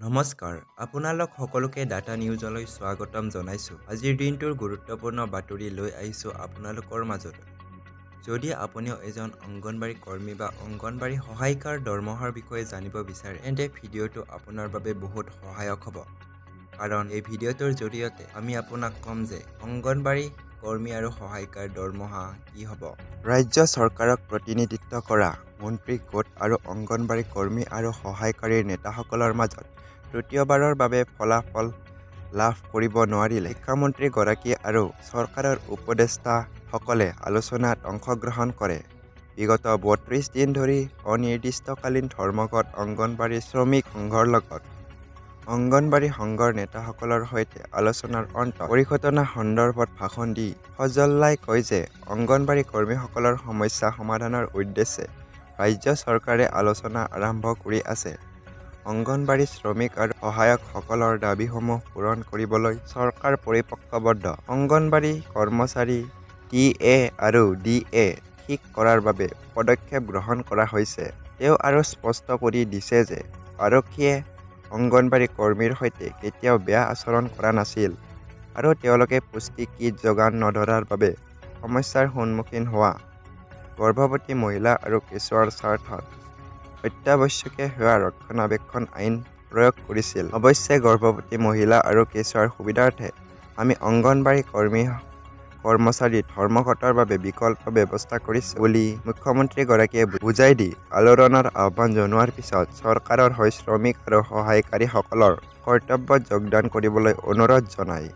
নমস্কাৰ, আপোনালোক সকলোকে ডাটা নিউজলৈ স্বাগতম জনাইছোঁ। আজিৰ দিনটোৰ গুৰুত্বপূৰ্ণ বাতৰি লৈ আহিছোঁ আপোনালোকৰ মাজলৈ। যদি আপুনিও এজন অংগনবাড়ী কৰ্মী বা অংগনবাড়ী সহায়িকাৰ দৰমহাৰ বিষয়ে জানিব বিচাৰে, তেন্তে ভিডিঅ'টো আপোনাৰ বাবে বহুত সহায়ক হ'ব। কাৰণ এই ভিডিঅ'টোৰ জৰিয়তে আমি আপোনাক ক'ম যে অংগনবাড়ী কৰ্মী আৰু সহায়িকাৰ দৰমহা কি হ'ব। ৰাজ্য চৰকাৰক প্ৰতিনিধিত্ব কৰা মন্ত্ৰী গোট আৰু অংগনবাড়ী কৰ্মী আৰু সহায়কাৰীৰ নেতাসকলৰ মাজত তৃতীয়বাৰৰ বাবে ফলাফল লাভ কৰিব নোৱাৰিলে। শিক্ষামন্ত্ৰীগৰাকী আৰু চৰকাৰৰ উপদেষ্টাসকলে আলোচনাত অংশগ্ৰহণ কৰে। বিগত 32 দিন ধৰি অনিৰ্দিষ্টকালীন ধৰ্মঘট অংগনবাড়ী শ্ৰমিক সংঘৰ লগত অংগনবাড়ী সংঘৰ নেতাসকলৰ সৈতে আলোচনাৰ অন্তত পৰিঘটনা সন্দৰ্ভত ভাষণ দি ফজল্লাই কয় যে অংগনবাড়ী কৰ্মীসকলৰ সমস্যা সমাধানৰ উদ্দেশ্যে ৰাজ্য চৰকাৰে আলোচনা আৰম্ভ কৰি আছে। অংগনবাড়ী শ্ৰমিক আৰু সহায়কসকলৰ দাবীসমূহ পূৰণ কৰিবলৈ চৰকাৰ পৰিপক্কবদ্ধ। অংগনবাড়ী কৰ্মচাৰী টি এ আৰু ডি এ ঠিক কৰাৰ বাবে পদক্ষেপ গ্ৰহণ কৰা হৈছে। তেওঁ আৰু স্পষ্ট কৰি দিছে যে আৰক্ষীয়ে অংগনবাড়ী কৰ্মীৰ সৈতে কেতিয়াও বেয়া আচৰণ কৰা নাছিল আৰু তেওঁলোকে পুষ্টি কিট যোগান নধৰাৰ বাবে সমস্যাৰ সন্মুখীন হোৱা গৰ্ভৱতী মহিলা আৰু কেঁচুৱাৰ স্বাৰ্থত অত্যাৱশ্যকীয় সেৱা ৰক্ষণাবেক্ষণ আইন প্ৰয়োগ কৰিছিল। অৱশ্যে, গৰ্ভৱতী মহিলা আৰু কেঁচুৱাৰ সুবিধাৰ্থে আমি অংগনবাড়ী কৰ্মী কৰ্মচাৰীৰ ধৰ্মঘটৰ বাবে বিকল্প ব্যৱস্থা কৰিছো বুলি মুখ্যমন্ত্ৰীগৰাকীয়ে বুজাই দি আলোড়নৰ আহ্বান জনোৱাৰ পিছত চৰকাৰৰ হৈ শ্ৰমিক আৰু সহায়কাৰীসকলৰ কৰ্তব্যত যোগদান কৰিবলৈ অনুৰোধ জনায়।